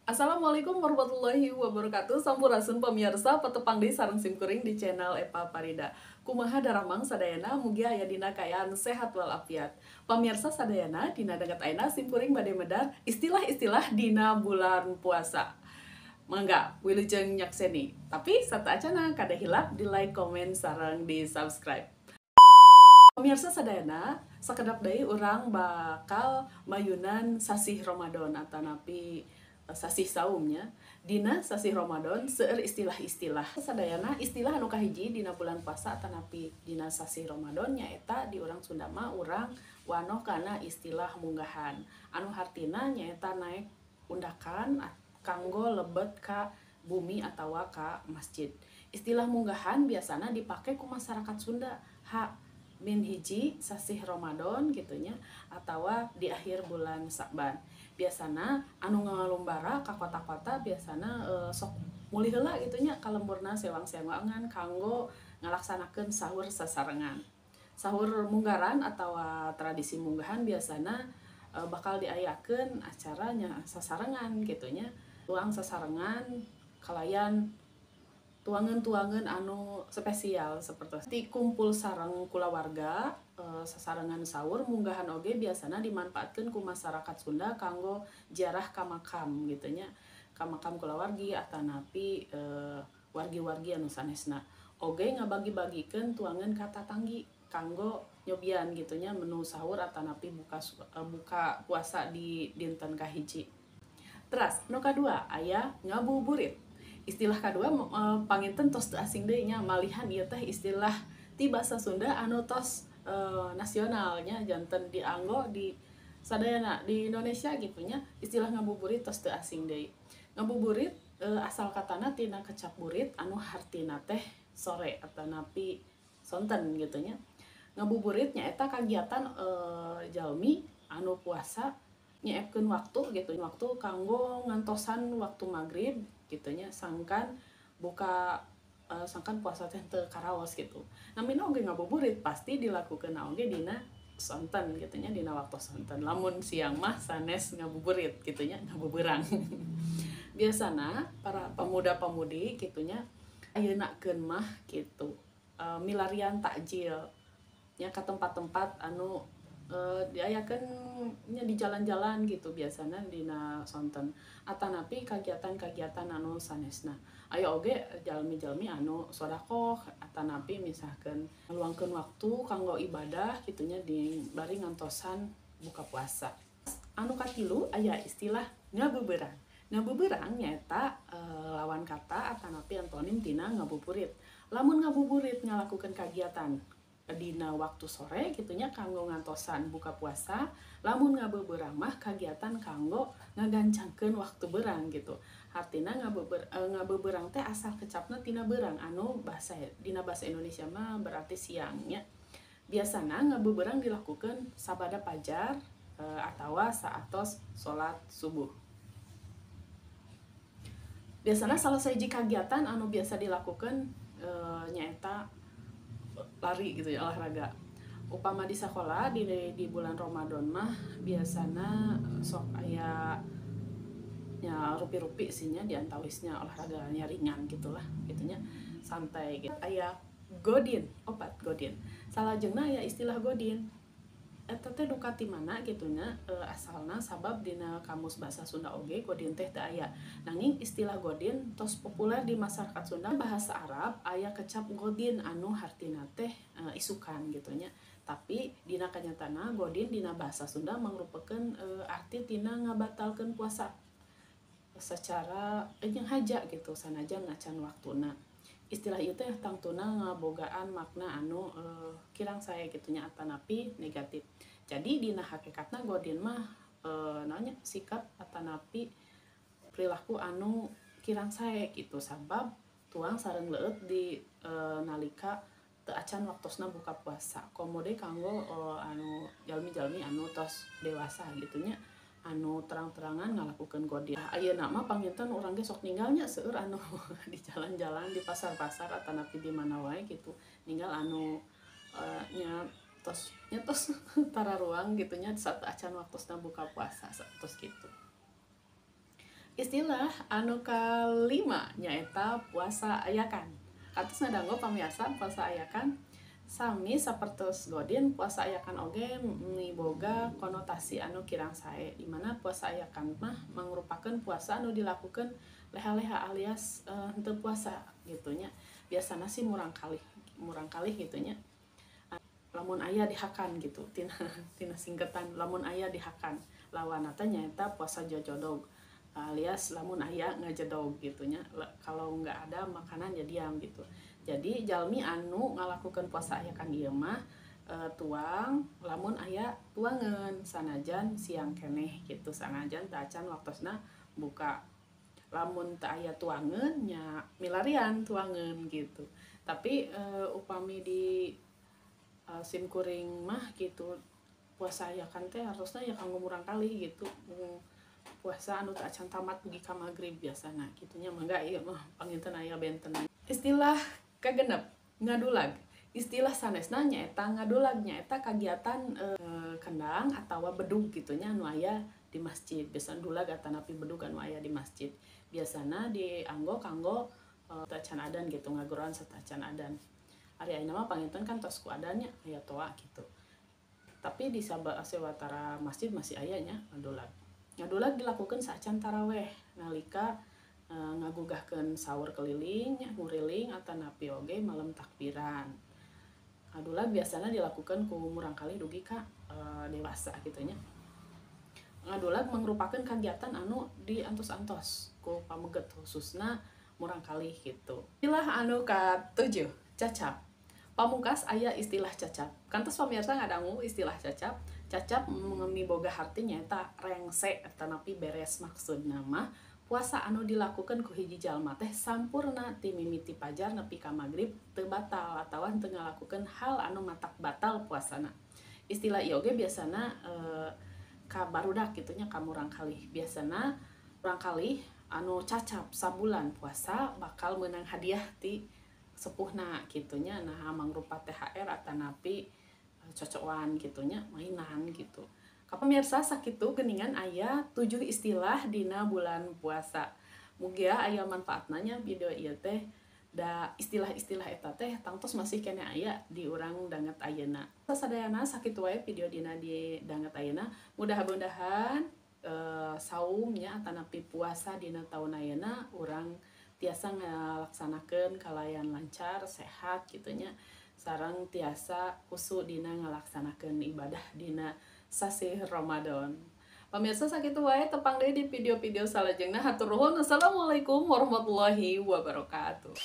Assalamualaikum warahmatullahi wabarakatuh. Sampurasun pemirsa, patepang deui sareng simkuring di channel Epa Parida. Kumaha daramang sadayana, mugia aya dina kaayaan sehat walafiat. Pemirsa sadayana, dina danget ayeuna simkuring bade medar istilah-istilah dina bulan puasa. Mangga wilujeng nyakseni. Tapi sateuacana kada hilap di like, komen, sareng di subscribe. Pemirsa sadayana, sakedap deui urang bakal mayunan sasih Ramadan atanapi sasih saumnya. Dina sasih Ramadan seueur istilah-istilah. Sadayana istilah anu kahiji dina bulan puasa atanapi dina sasih Ramadan nyaeta di urang Sunda mah urang wanoh kana istilah munggahan. Anu hartina nyaeta naek undakan kanggo lebet ka bumi atawa ka masjid. Istilah munggahan biasana dipake ku masyarakat Sunda H min hiji sasih Ramadan gitunya atawa di akhir bulan Sa'ban. Biasana anu ngalumbara ka kota-kota biasana sok mulih heula gitunya ka lemburna sewang-sewangan kanggo ngalaksanakeun sahur sasarengan. Sahur munggaran atawa tradisi munggahan biasana bakal diayakeun acaranya sasarengan gitunya. Tuang sasarengan kalayan tuangan-tuangan anu spesial seperti kumpul sareng kulawarga, sasarengan sahur munggahan oge biasana dimanfaatkeun ku masyarakat Sunda kanggo ziarah ka makam gitunya, ka makam kulawargi atanapi wargi-wargi anu sanesna. Oge ngabagi-bagikeun tuangan ka tatanggi kanggo nyobian gitunya menu sahur atanapi buka puasa di dinten kahiji. Teras nu kadua aya ngabuburit. Istilah kadua panginten tos teu asing deui nya, malihan ieu teh istilah ti basa Sunda anu tos nasionalnya janten dianggo di sadayana di Indonesia gitunya. Istilah ngabuburit tos teu asing deui. Ngabuburit asal katana tina kecap burit anu hartina teh sore atanapi sonten gitunya. Ngabuburit nyaeta kagiatan jalmi anu puasa nyiapkeun waktu gitu, waktu kanggo ngantosan waktu maghrib gitunya, sangkan buka sangkan puasa teh teu karaos gitu. Namina oge ngabuburit pasti dilakukeun oge dina sonten gitunya, dina waktu sonten. Lamun siang mah sanes ngabuburit gitunya, ngabubeurang. Biasana para pemuda-pemudi gitunya ayeuna keun mah gitu milarian takjil nya ka tempat-tempat anu diayakeun nya di jalan-jalan gitu biasana dina sonten atanapi kagiatan-kagiatan anu sanesna. Aya oge jalmi-jalmi anu sodakoh atanapi misalkan ngaluangkeun waktu kanggo ibadah gitunya di bari ngantosan buka puasa. Anu katilu aya istilah ngabeberang. Ngabeberang nyaeta lawan kata atanapi antonim tina ngabuburit. Lamun ngabuburit ngalakukeun kagiatan dina waktu sore gitunya kanggo ngantosan buka puasa, lamun ngabeberang mah kagiatan kanggo ngagancangkeun waktu berang gitu. Artina ngabeberang teh asal kecapna tina berang anu bahasa dina bahasa Indonesia mah berarti siangnya. Biasana ngabeberang dilakukan sabada pajar atawa saatos salat subuh. Biasana salah sahiji kagiatan anu biasa dilakukan nyaeta lari gitu ya, olahraga. Upama di sekolah di bulan Ramadan mah biasana sok aya nya rupi-rupi sihnya di antawisnya olahraganya ringan gitulah gitunya, santai gitu. Aya godin, opat godin. Salajengna aya istilah godin. Eta teh duka ti mana gitunya asalna sabab dina kamus bahasa Sunda oge godin teh teu aya. Nanging istilah godin tos populer di masyarakat Sunda. Bahasa Arab aya kecap godin anu hartina teh isukan gitunya. Tapi dina kanyatana godin dina bahasa Sunda mangrupakeun arti tina ngabatalkeun puasa secara jeung haja gitu sanajan ngacan waktuna. Istilah ieu teh tangtuna ngabogaan makna anu kirang sae gitunya atanapi negatif. Jadi dina hakikatna godin mah naonnya sikap atanapi perilaku anu kirang sae gitu sabab tuang sareng leueut di nalika teu acan waktosna buka puasa. Komo deui kanggo anu jalmi-jalmi anu tos dewasa gitunya anu terang-terangan ngalakukeun godin. Ayeuna mah panginten urang ge sok ninggalnya seueur anu di jalan-jalan, di pasar-pasar atanapi di mana wae gitu. Ninggal anu nya tos nya tos tararuang gitu nya saat acan waktosna buka puasa tos gitu. Istilah anu kalima nyaeta puasa ayakan. Katos ngadangu pamirsa puasa ayakan sami sapertos godin puasa ayakan oge miboga konotasi anu kirang sae, di mana puasa ayakan mah mangrupakeun puasa anu dilakukan leha-leha alias henteu puasa gitu nya. Biasana sih murang kalih gitu nya. Lamun aya dihakan gitu tina singketan lamun aya dihakan. Lawanna teh nyaeta puasa jojodog alias lamun aya ngajedog gitu nya, kalau nggak ada makanan ya diam gitu. Jadi jalmi anu ngalakukeun puasa ayakan ieu mah tuang lamun aya tuangan sanajan siang keneh gitu, sanajan tacan waktosna buka. Lamun teu aya tuangan nya milarian tuangan gitu. Tapi upami di sim kuring mah gitu puasa ayakan teh harusnya ya kanggo murang kali gitu. Puasa anu teu acan tamat dugi ka magrib biasana kitu nya, mangga ieu mah panginten aya benten. Istilah kagenep ngadulag. Istilah sanesna nyaeta ngadulag nyaeta kagiatan kendang atawa bedug gitu nya anu aya di masjid. Biasana dulag atanapi bedug anu aya di masjid. Biasana dianggo kanggo tacan adan gitu, ngageroan satacan adan. Ari ayeuna mah panginten kan tos ku adan nya aya toa gitu. Tapi di sawatara masjid masih aya nya ngadulag. Ngadulag dilakukan saacan taraweh nalika ngagugahkeun sahur keliling, nguriling atanapi oge malam takbiran. Ngadulag biasana dilakukan ku murang kali dugi ka dewasa gitu nya. Ngadulag mangrupakeun kagiatan anu diantos-antos ku pameget khususna murang kali gitu. Istilah anu katujuh, cacap. Pamungkas aya istilah cacap. Kantos pamirsa ngadangu istilah cacap. Cacap miboga harti nyaeta rengse atanapi beres, maksudna mah puasa anu dilakukan ku hiji jalma teh sampurna ti mimiti pajar nepi ka magrib teu batal atawa teu ngalakukeun hal anu matak batal puasana. Istilah ieu oge biasana ka barudak kitu nya, ka murang kalih. Biasana murang kalih anu cacap sabulan puasa bakal meunang hadiah ti sepuhna kitu nya, nah mangrupa THR atanapi cocokan gitu nya, mainan gitu. Ka pemirsa sakitu geuningan aya 7 istilah dina bulan puasa. Mugia aya manfaatna nya video ieu teh, da istilah-istilah eta teh tangtos masih keneh aya di urang danget ayeuna. Sadayana sakitu wae video dina di danget ayeuna. Mudah-mudahan saumnya atanapi puasa dina taun ayeuna urang tiasa ngalaksanakeun kalayan lancar, sehat gitu nya. Sareng tiasa khusu dina ngalaksanakeun ibadah dina sasih Ramadan. Pamirsa sakitu wae tepang deui di video-video salajengna. Hatur nuhun. Assalamualaikum warahmatullahi wabarakatuh.